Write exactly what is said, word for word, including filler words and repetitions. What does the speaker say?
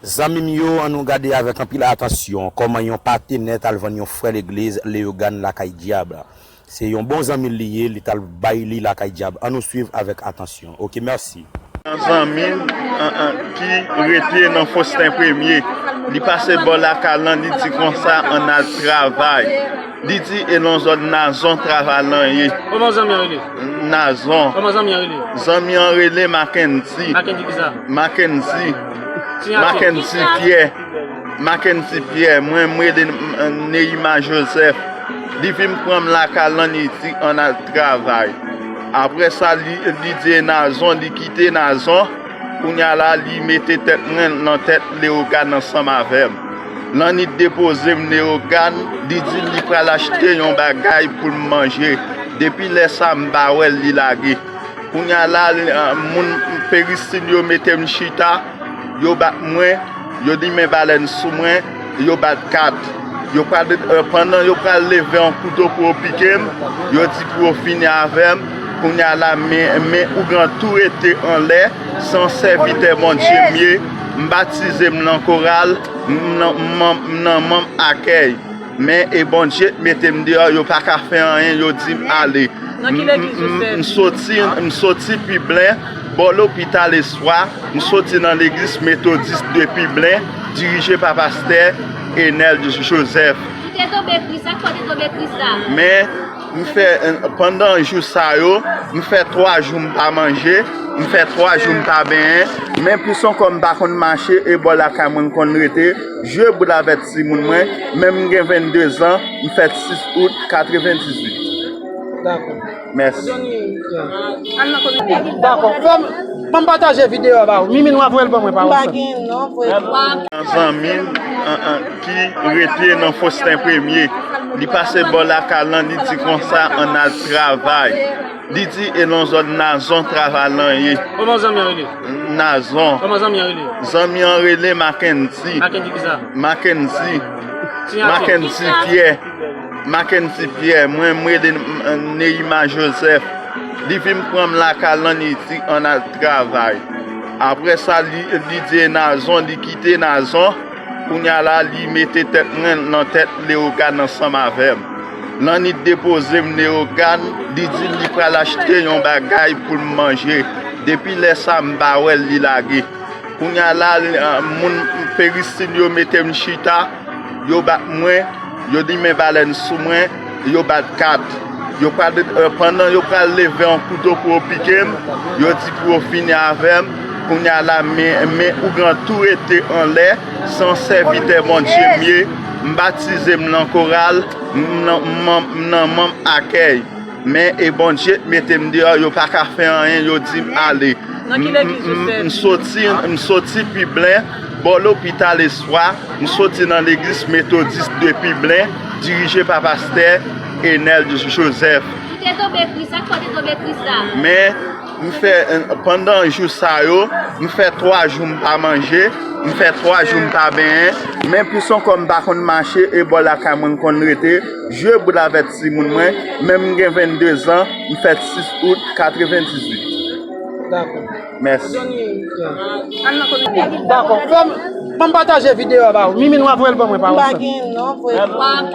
Zanmi m yo, ann nou gade avèk anpil atansyon kòman yon patenè t al vann yon frè legliz Leyogàn lakay dyab. Se yon bon zanmi l li ye, li t al bay li lakay dyab. Ann nou swiv avèk atansyon. Oke, mèsi. Yon zanmi m, an, an, ki rete nan Fosten Premye, li pase bò lakay lan, li di konsa, ann al travay. Li di e nan zòn Nazon travay lan ye. Kòman zanmi an rele? Nazon. Kòman zanmi an rele? Zanmi an rele Mackendy. Mackendy kisa? Mackendy. Mackendy Pierre. Mackendy Pierre. Mwen, mwen rele Neima Joseph. Li vin pran m lakay lan, li di ann al travay. Apre sa, li, li di e Nazon, li kite Nazon. Kounye a la, li mete tèt mwen nan tèt Leyogàn ansanm avè m. Lanit depoze m Leyogàn, li di li pral achte yon bagay pou m manje. Depi lè sa, m pa wè l, li lage. Kounye a la, moun Peristil yo mete m chita, yo bat mwen, yo limen balèn sou mwen, yo bat kat. Yo pral, pandan yo pral leve yon kouto pou yo pike m, yo di pou yo fini avè m. Kounye a la, men, men ougan tou rete anlè, se yon sèvitè Bondye m ye, m batize m nan koral, m nan, m nan, m nan manm akèy. Men e Bondye k mete m deyò, yo pa ka fè anyen, yo di m ale. Nan ki legliz ou sèvi? M soti, m soti Piblen, bò lopital Espwa, m soti nan legliz metodis de Piblen, dirije pa pastè Enèl Joseph. Ou te tonbe kri, sa k fè w te tonbe kri sa? Men, m fè, pandan jou sa yo, m fè twa jou m pa manje, m fè twa jou m pa benyen, men plis ankò m pa konn mache, e bò lakay mwen m konn rete, jwe boul avèk timoun mwen, men m gen vennde zan, m fèt sis out katrevendizuit. Dakò. Mèsi. Dakò. Fè m, fè m pataje videyo a ba ou. Mimi, nou ap wè l ban mwen pa WhatsApp. M pa gen non, frè. Yon zanmi m, an, an, ki rete nan Fosten Premye. Li pase bò lakay lan, li di konsa, ann al travay. Li di e nan zòn Nazon travay lan ye. Kòman zanmi an rele? Nazon. Kòman zanmi an rele? Zanmi an rele Mackendy. Mackendy kisa? Mackendy. Mackendy Pierre. Mackendy Pierre. Mwen, mwen rele Neima Joseph. Li vin pran m lakay lan, li di ann al travay. Apre sa, li, li di e Nazon, li kite Nazon. Kounye a la, li mete tèt mwen nan tèt Leyogàn ansanm avè m. Lanit depoze m Leyogàn, li di li pral achte yon bagay pou m manje. Depi lè sa, m pa wè l, li lage. Kounye a la, moun Peristil yo mete m chita, yo bat mwen, yo limen balèn sou mwen, yo bat kat. Yo pral, pandan yo pral leve yon kouto pou yo pike m, yo di pou yo fini avè m. Kounye a la, men, men ougan tou rete anlè, se yon sèvitè Bondye m ye, m batize m nan koral, m nan, m nan, m nan manm akèy. Men e Bondye k mete m deyò, yo pa ka fè anyen, yo di m ale. Nan ki legliz ou sèvi? M soti, m soti Piblen, bò lopital Espwa, m soti nan legliz metodis de Piblen, dirije pa pastè Enèl Joseph. Ou te tonbe kri, sa k fè w te tonbe kri sa? Men, m fè, pandan jou sa yo, m fè twa jou m pa manje, m fè twa jou m pa benyen, men plis ankò m pa konn mache, e bò lakay mwen m konn rete, jwe boul avèk timoun mwen, men m gen vennde zan, m fèt sis out katrevendizuit. Dakò. Mèsi. Dakò. Fè m, fè m pataje videyo a ba ou. Mimi, nou ap wè l ban mwen pa WhatsApp. M pa gen non, frè.